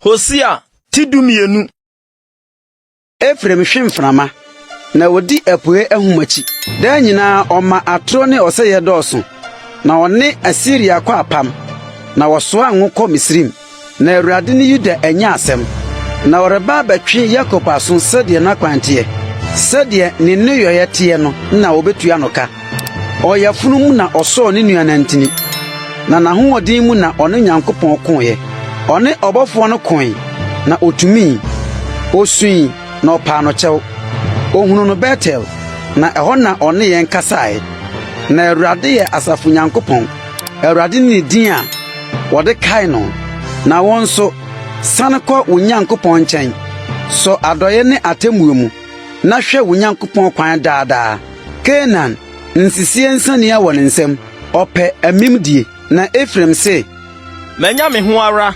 Hosea ti 12. Efraim hwe mframa, na odi apuei ahum akyi. Daa nyinaa ɔma atoro ne ɔsɛe dɔɔso, na ɔne Asiria kɔ apam, na wɔsoa ngo kɔ Misraim. Na Awurade ne Yuda anya asɛm, na ɔreba abɛtwe Yakob aso sɛdeɛ n'akwan teɛ, sɛdeɛ ne nneyɔeɛ teɛ no na obetua no ka. Ɔyafunu mu na ɔsɔɔ ne nua nantini, na n'ahoɔden mu na ɔne Nyankopɔn koeɛ. Ɔne ɔbɔfoɔ no koe, na otumii. Osui, na ɔpaa no kyɛw. Ohunuu no Betel, na ɛhɔ na ɔne yɛn kasae. Na Awurade yɛ asafo Nyankopɔn, Awurade ne ne din a wɔde kae no. Na wo nso, san kɔ wo Nyankopɔn nkyɛn. Sɔ adɔe ne atemmuo mu, na hwɛ wo Nyankopɔn kwan daa daa. Kanaan, nsisie nsania wɔ ne nsam, ɔpɛ amimdie. Na Efraim se, Manya me ho ara.